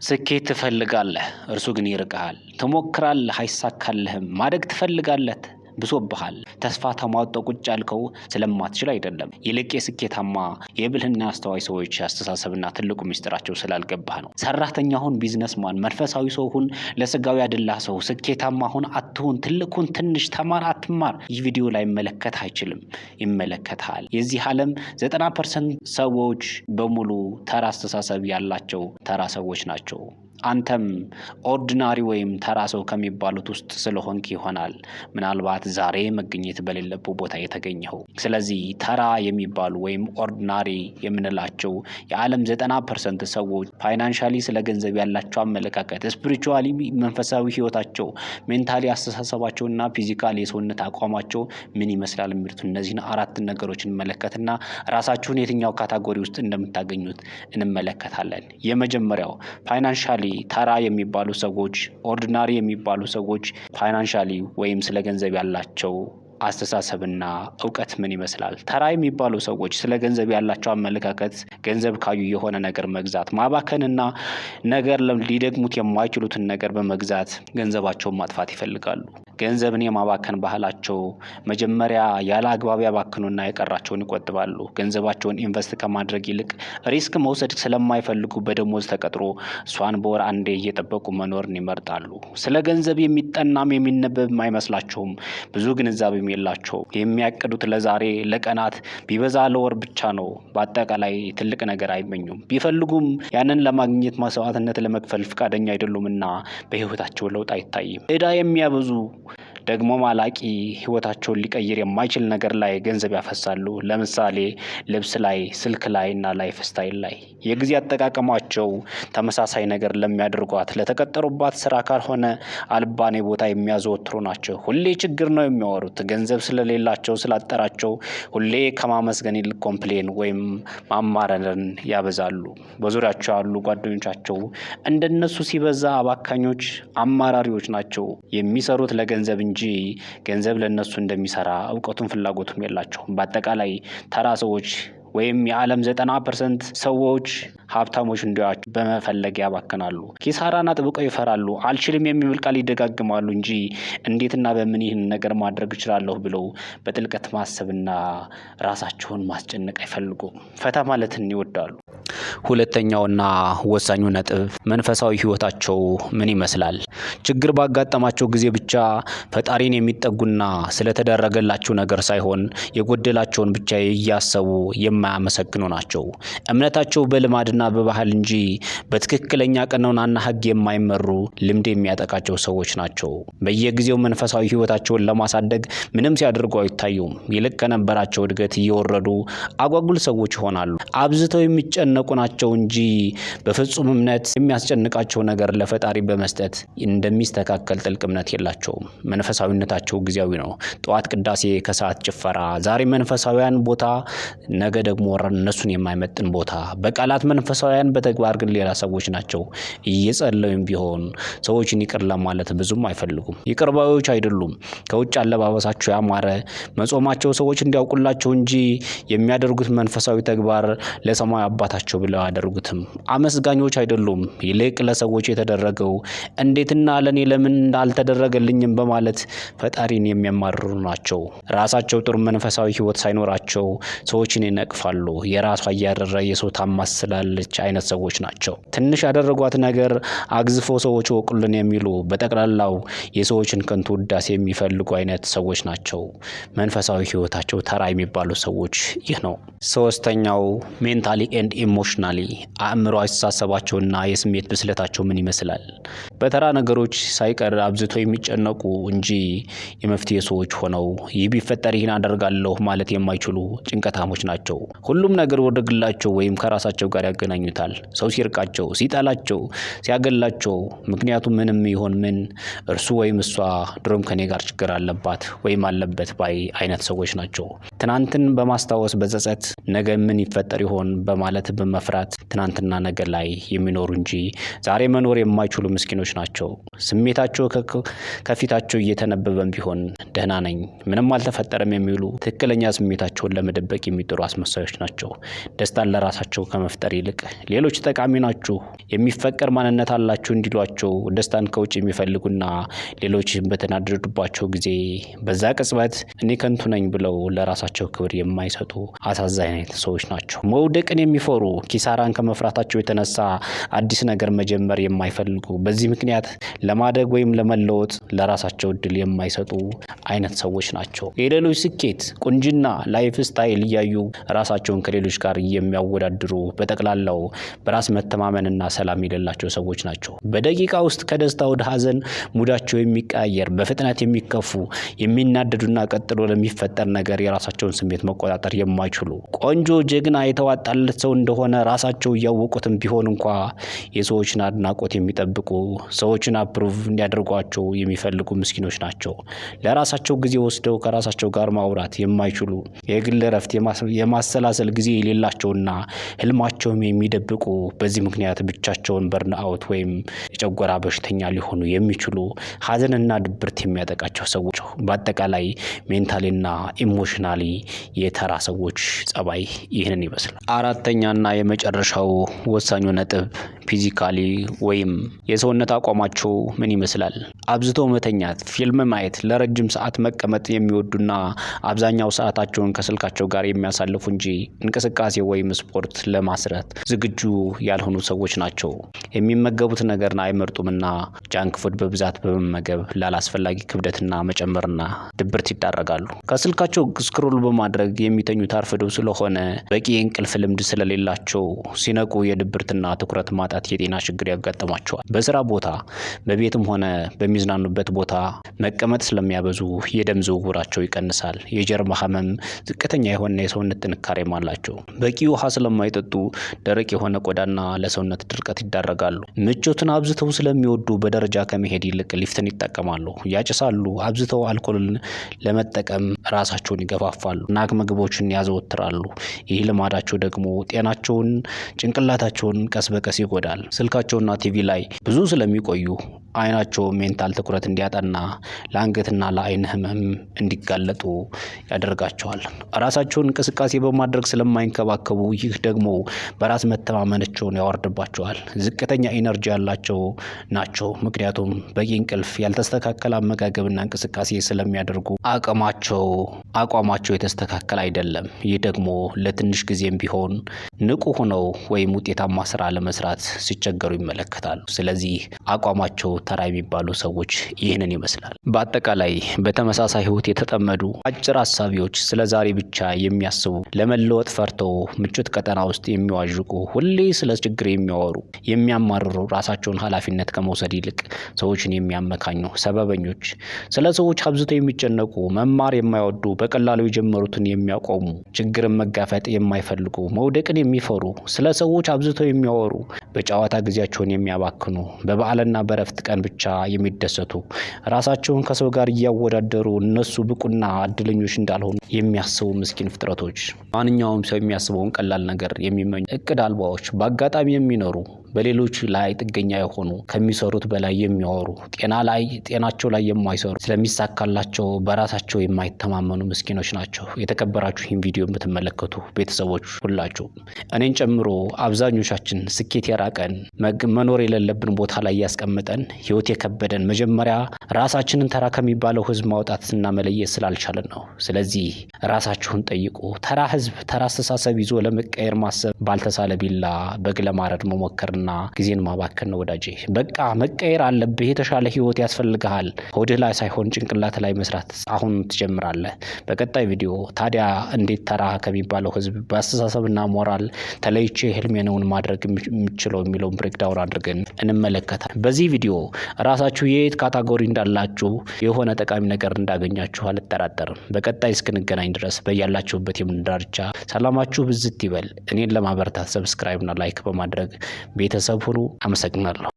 ስኬት ትፈልጋለህ፣ እርሱ ግን ይርቅሃል። ትሞክራለህ፣ አይሳካልህም። ማደግ ትፈልጋለህ፣ ብሶብሃል። ተስፋ ተሟጦ ቁጭ ያልከው ስለማትችል አይደለም። ይልቅ የስኬታማ የብልህና አስተዋይ ሰዎች አስተሳሰብና ትልቁ ሚስጥራቸው ስላልገባህ ነው። ሰራተኛ ሁን፣ businessman፣ መንፈሳዊ ሰው ሁን፣ ለስጋዊ ያደላህ ሰው፣ ስኬታማ ሁን አትሁን፣ ትልቅ ሁን ትንሽ፣ ተማር አትማር፣ ይህ ቪዲዮ ላይመለከት አይችልም። ይመለከታል። የዚህ ዓለም 90% ሰዎች በሙሉ ተራ አስተሳሰብ ያላቸው ተራ ሰዎች ናቸው። አንተም ordinary ወይም ተራ ሰው ከሚባሉት ውስጥ ስለሆንክ ይሆናል ምናልባት ዛሬ መገኘት በሌለበት ቦታ የተገኘኸው። ስለዚህ ተራ የሚባሉ ወይም ordinary የምንላቸው የዓለም 90% ሰዎች financially ስለ ገንዘብ ያላቸው አመለካከት፣ spiritually መንፈሳዊ ህይወታቸው፣ mentally አስተሳሰባቸውና physically የሰውነት አቋማቸው ምን ይመስላል የሚሉት እነዚህን አራት ነገሮች እንመለከትና ራሳችሁን የትኛው category ውስጥ እንደምታገኙት እንመለከታለን። የመጀመሪያው financially ተራ የሚባሉ ሰዎች፣ ordinary የሚባሉ ሰዎች financially ወይም ስለ ገንዘብ ያላቸው አስተሳሰብና እውቀት ምን ይመስላል? ተራ የሚባሉ ሰዎች ስለ ገንዘብ ያላቸው አመለካከት ገንዘብ ካዩ የሆነ ነገር መግዛት፣ ማባከንና ነገር ሊደግሙት የማይችሉትን ነገር በመግዛት ገንዘባቸውን ማጥፋት ይፈልጋሉ። ገንዘብን የማባከን ባህላቸው መጀመሪያ ያለ አግባብ ያባክኑና የቀራቸውን ይቆጥባሉ። ገንዘባቸውን invest ከማድረግ ይልቅ risk መውሰድ ስለማይፈልጉ በደሞዝ ተቀጥሮ እሷን በወር አንዴ እየጠበቁ መኖርን ይመርጣሉ። ስለ ገንዘብ የሚጠናም የሚነበብም አይመስላቸውም። ብዙ ግንዛቤም የላቸውም። የሚያቅዱት ለዛሬ፣ ለቀናት፣ ቢበዛ ለወር ብቻ ነው። በአጠቃላይ ትልቅ ነገር አይመኙም። ቢፈልጉም ያንን ለማግኘት መስዋዕትነት ለመክፈል ፈቃደኛ አይደሉምና በህይወታቸው ለውጥ አይታይም። ዕዳ የሚያበዙ ደግሞ ማላቂ ህይወታቸውን ሊቀይር የማይችል ነገር ላይ ገንዘብ ያፈሳሉ። ለምሳሌ ልብስ ላይ፣ ስልክ ላይ እና lifestyle ላይ። የጊዜ አጠቃቀማቸው ተመሳሳይ ነገር ለሚያደርጓት ለተቀጠሩባት ስራ ካልሆነ አልባኔ ቦታ የሚያዘወትሩ ናቸው። ሁሌ ችግር ነው የሚያወሩት። ገንዘብ ስለሌላቸው ስላጠራቸው ሁሌ ከማመስገን ይልቅ complain ወይም ማማረርን ያበዛሉ። በዙሪያቸው ያሉ ጓደኞቻቸው እንደነሱ ሲበዛ አባካኞች፣ አማራሪዎች ናቸው። የሚሰሩት ለገንዘብ እንጂ ገንዘብ ለነሱ እንደሚሰራ እውቀቱም ፍላጎቱም የላቸውም። በአጠቃላይ ተራ ሰዎች ወይም የዓለም 90% ሰዎች ሀብታሞች እንዲያቸው በመፈለግ ያባክናሉ። ኪሳራን አጥብቀው ይፈራሉ። አልችልም የሚል ቃል ይደጋግማሉ እንጂ እንዴትና በምን ይህን ነገር ማድረግ እችላለሁ ብለው በጥልቀት ማሰብና ራሳቸውን ማስጨነቅ አይፈልጉም። ፈታ ማለትን ይወዳሉ። ሁለተኛውና ወሳኙ ነጥብ መንፈሳዊ ህይወታቸው ምን ይመስላል? ችግር ባጋጠማቸው ጊዜ ብቻ ፈጣሪን የሚጠጉና ስለተደረገላቸው ነገር ሳይሆን የጎደላቸውን ብቻ እያሰቡ የማያመሰግኑ ናቸው። እምነታቸው በልማድና በባህል እንጂ በትክክለኛ ቀኖናና ሕግ የማይመሩ ልምድ የሚያጠቃቸው ሰዎች ናቸው። በየጊዜው መንፈሳዊ ህይወታቸውን ለማሳደግ ምንም ሲያደርጉ አይታዩም። ይልቅ ከነበራቸው እድገት እየወረዱ አጓጉል ሰዎች ይሆናሉ። አብዝተው የሚጨነቁ ናቸው እንጂ በፍጹም እምነት የሚያስጨንቃቸው ነገር ለፈጣሪ በመስጠት እንደሚስተካከል ጥልቅ እምነት የላቸውም። መንፈሳዊነታቸው ጊዜያዊ ነው። ጠዋት ቅዳሴ፣ ከሰዓት ጭፈራ፣ ዛሬ መንፈሳዊያን ቦታ፣ ነገ ደግሞ እነሱን የማይመጥን ቦታ። በቃላት መንፈሳዊያን፣ በተግባር ግን ሌላ ሰዎች ናቸው። እየጸለዩም ቢሆን ሰዎችን ይቅር ለማለት ብዙም አይፈልጉም። ይቅር ባዮች አይደሉም። ከውጭ አለባበሳቸው ያማረ መጾማቸው ሰዎች እንዲያውቁላቸው እንጂ የሚያደርጉት መንፈሳዊ ተግባር ለሰማይ አባታቸው ብለው አያደርጉትም። አመስጋኞች አይደሉም። ይልቅ ለሰዎች የተደረገው እንዴትና ለኔ ለምን አልተደረገልኝም በማለት ፈጣሪን የሚያማርሩ ናቸው። ራሳቸው ጥሩ መንፈሳዊ ሕይወት ሳይኖራቸው ሰዎችን ይነቅፋሉ። የራሷ እያረረ የሰው ታማስላለች አይነት ሰዎች ናቸው። ትንሽ ያደረጓት ነገር አግዝፎ ሰዎች ወቁልን የሚሉ፣ በጠቅላላው የሰዎችን ከንቱ ውዳሴ የሚፈልጉ አይነት ሰዎች ናቸው። መንፈሳዊ ሕይወታቸው ተራ የሚባሉ ሰዎች ይህ ነው። ሶስተኛው mentally and emotionally አእምሮ አስተሳሰባቸውና የስሜት ብስለታቸው ምን ይመስላል? በተራ ነገሮች ሳይቀር አብዝተው የሚጨነቁ እንጂ የመፍትሄ ሰዎች ሆነው ይህ ቢፈጠር ይህን አደርጋለሁ ማለት የማይችሉ ጭንቀታሞች ናቸው። ሁሉም ነገር ወደ ግላቸው ወይም ከራሳቸው ጋር ያገናኙታል። ሰው ሲርቃቸው፣ ሲጠላቸው፣ ሲያገላቸው ምክንያቱ ምንም ይሆን ምን እርሱ ወይም እሷ ድሮም ከኔ ጋር ችግር አለባት ወይም አለበት ባይ አይነት ሰዎች ናቸው። ትናንትን በማስታወስ በጸጸት፣ ነገ ምን ይፈጠር ይሆን በማለት በመፍራት ትናንትና ነገ ላይ የሚኖሩ እንጂ ዛሬ መኖር የማይችሉ ምስኪኖች ናቸው። ስሜታቸው ከፊታቸው እየተነበበም ቢሆን ደህና ነኝ፣ ምንም አልተፈጠረም የሚሉ፣ ትክክለኛ ስሜታቸውን ለመደበቅ የሚጥሩ አስመሳዮች ናቸው። ደስታን ለራሳቸው ከመፍጠር ይልቅ ይልቅ ሌሎች ጠቃሚ ናችሁ፣ የሚፈቀር ማንነት አላችሁ እንዲሏቸው ደስታን ከውጭ የሚፈልጉና ሌሎች በተናደዱባቸው ጊዜ በዛ ቅጽበት እኔ ከንቱ ነኝ ብለው ለራሳቸው ክብር የማይሰጡ አሳዛኝ አይነት ሰዎች ናቸው። መውደቅን የሚፈሩ፣ ኪሳራን ከመፍራታቸው የተነሳ አዲስ ነገር መጀመር የማይፈልጉ፣ በዚህ ምክንያት ለማደግ ወይም ለመለወጥ ለራሳቸው እድል የማይሰጡ አይነት ሰዎች ናቸው። የሌሎች ስኬት፣ ቁንጅና፣ lifestyle እያዩ ራሳቸውን ከሌሎች ጋር የሚያወዳድሩ፣ በጠቅላላው በራስ መተማመንና ሰላም የሌላቸው ሰዎች ናቸው። በደቂቃ ውስጥ ከደስታ ወደ ሀዘን mood ኣቸው የሚቀያየር፣ በፍጥነት የሚከፉ፣ የሚናደዱና ቀጥሎ ለሚፈጠር ነገር የራሳቸውን ስሜት መቆጣጠር የማይችሉ፣ ቆንጆ፣ ጀግና፣ የተዋጣለት ሰው እንደሆነ ራሳቸው እያወቁትም ቢሆን እንኳ የሰዎችን አድናቆት የሚጠብቁ፣ ሰዎችን approve እንዲያደርጓቸው የሚፈልጉ ምስኪኖች ናቸው። ለራሳቸው ጊዜ ወስደው ከራሳቸው ጋር ማውራት የማይችሉ፣ የግል እረፍት፣ የማሰላሰል ጊዜ የሌላቸውና ህልማቸውም የሚደብቁ፣ በዚህ ምክንያት ብቻቸውን burnout ወይም የጨጓራ በሽተኛ ሊሆኑ የሚችሉ፣ ሀዘንና ድብርት የሚያጠቃቸው ሰዎች፣ በአጠቃላይ mentally ና emotionally የተራ ሰዎች ጸባይ ይህንን ይመስላል። አራተኛና የመጨረሻው ወሳኙ ነጥብ physically ወይም የሰውነት አቋማቸው ምን ይመስላል? አብዝቶ መተኛት፣ ፊልም ማየት፣ ለረጅም ሰዓት መቀመጥ የሚወዱና አብዛኛው ሰዓታቸውን ከስልካቸው ጋር የሚያሳልፉ እንጂ እንቅስቃሴ ወይም ስፖርት ለማስረት ዝግጁ ያልሆኑ ሰዎች ናቸው። የሚመገቡት ነገርን አይመርጡምና junk food በብዛት በመመገብ ላላስፈላጊ ክብደትና መጨመርና ድብርት ይዳረጋሉ። ከስልካቸው scroll በማድረግ የሚተኙት አርፍደው ስለሆነ በቂ የእንቅልፍ ልምድ ስለሌላቸው ሲነቁ የድብርትና ትኩረት ማጣት የጤና ችግር ያጋጥማቸዋል። በስራ ቦታ፣ በቤትም ሆነ በሚዝናኑበት ቦታ መቀመጥ ስለሚያበዙ የደም ዝውውራቸው ይቀንሳል። የጀርባ ህመም፣ ዝቅተኛ የሆነ የሰውነት ጥንካሬም አላቸው። በቂ ውሃ ስለማይጠጡ ደረቅ የሆነ ቆዳና ለሰውነት ድርቀት ይዳረጋሉ። ምቾትን አብዝተው ስለሚወዱ በደረጃ ከመሄድ ይልቅ ሊፍትን ይጠቀማሉ። ያጭሳሉ። አብዝተው አልኮልን ለመጠቀም ራሳቸውን ይገፋፋሉ። snack ምግቦችን ያዘወትራሉ። ይህ ልማዳቸው ደግሞ ጤናቸውን፣ ጭንቅላታቸውን ቀስ በቀስ ይጎዳል። ስልካቸውና ቲቪ ላይ ብዙ ስለሚቆዩ አይናቸው mental ትኩረት እንዲያጣና ለአንገትና ለአይን ህመም እንዲጋለጡ ያደርጋቸዋል። ራሳቸውን እንቅስቃሴ በማድረግ ስለማይንከባከቡ ይህ ደግሞ በራስ መተማመናቸውን ያወርድባቸዋል። ዝቅተኛ energy ያላቸው ናቸው። ምክንያቱም በቂ እንቅልፍ፣ ያልተስተካከለ አመጋገብና እንቅስቃሴ ስለሚያደርጉ አቅማቸው አቋማቸው የተስተካከለ አይደለም። ይህ ደግሞ ለትንሽ ጊዜም ቢሆን ንቁ ሆነው ወይም ውጤታማ ስራ ለመስራት ሲቸገሩ ይመለከታሉ። ስለዚህ አቋማቸው ተራ የሚባሉ ሰዎች ይህንን ይመስላል። በአጠቃላይ በተመሳሳይ ህይወት የተጠመዱ፣ አጭር አሳቢዎች፣ ስለ ዛሬ ብቻ የሚያስቡ፣ ለመለወጥ ፈርተው ምቾት ቀጠና ውስጥ የሚዋዥቁ፣ ሁሌ ስለ ችግር የሚያወሩ፣ የሚያማርሩ፣ ራሳቸውን ኃላፊነት ከመውሰድ ይልቅ ሰዎችን የሚያመካኙ፣ ሰበበኞች፣ ስለ ሰዎች አብዝተው የሚጨነቁ፣ መማር የማይወዱ፣ በቀላሉ የጀመሩትን የሚያቆሙ፣ ችግርን መጋፈጥ የማይፈልጉ፣ መውደቅን የሚፈሩ፣ ስለ ሰዎች አብዝተው የሚያወሩ፣ በጨዋታ ጊዜያቸውን የሚያባክኑ፣ በበዓልና በረፍት ቀን ብቻ የሚደሰቱ፣ ራሳቸውን ከሰው ጋር እያወዳደሩ እነሱ ብቁና እድለኞች እንዳልሆኑ የሚያስቡ ምስኪን ፍጥረቶች፣ ማንኛውም ሰው የሚያስበውን ቀላል ነገር የሚመኙ፣ እቅድ አልባዎች፣ በአጋጣሚ የሚኖሩ፣ በሌሎች ላይ ጥገኛ የሆኑ፣ ከሚሰሩት በላይ የሚያወሩ፣ ጤና ላይ ጤናቸው ላይ የማይሰሩ፣ ስለሚሳካላቸው በራሳቸው የማይተማመኑ ምስኪኖች ናቸው። የተከበራችሁ ይህን ቪዲዮ የምትመለከቱ ቤተሰቦች ሁላችሁ እኔን ጨምሮ አብዛኞቻችን ስኬት የራቀን፣ መኖር የሌለብን ቦታ ላይ ያስቀምጠን፣ ህይወት የከበደን መጀመሪያ ራሳችንን ተራ ከሚባለው ህዝብ ማውጣትና መለየት ስላልቻለን ነው። ስለዚህ ራሳችሁን ጠይቁ። ተራ ህዝብ ተራ አስተሳሰብ ይዞ ለመቀየር ማሰብ ባልተሳለ ቢላ በግ ለማረድ መሞከርና ጊዜን ማባከን ነው ወዳጄ። በቃ መቀየር አለብህ። የተሻለ ህይወት ያስፈልግሃል። ሆድህ ላይ ሳይሆን ጭንቅላት ላይ መስራት አሁን ትጀምራለህ። በቀጣይ ቪዲዮ ታዲያ እንዴት ተራ ከሚባለው ህዝብ በአስተሳሰብና ሞራል ተለይቼ ህልሜን እውን ማድረግ የምችለው የሚለውን breakdown አድርገን እንመለከታለን። በዚህ ቪዲዮ ራሳችሁ የት category እንዳላችሁ የሆነ ጠቃሚ ነገር እንዳገኛችሁ አልጠራጠርም። በቀጣይ እስክንገናኝ ድረስ በያላችሁበት የምድር ዳርቻ ሰላማችሁ ብዝት ይበል። እኔን ለማበርታት subscribe ና like በማድረግ ቤተሰብ ሁኑ። አመሰግናለሁ።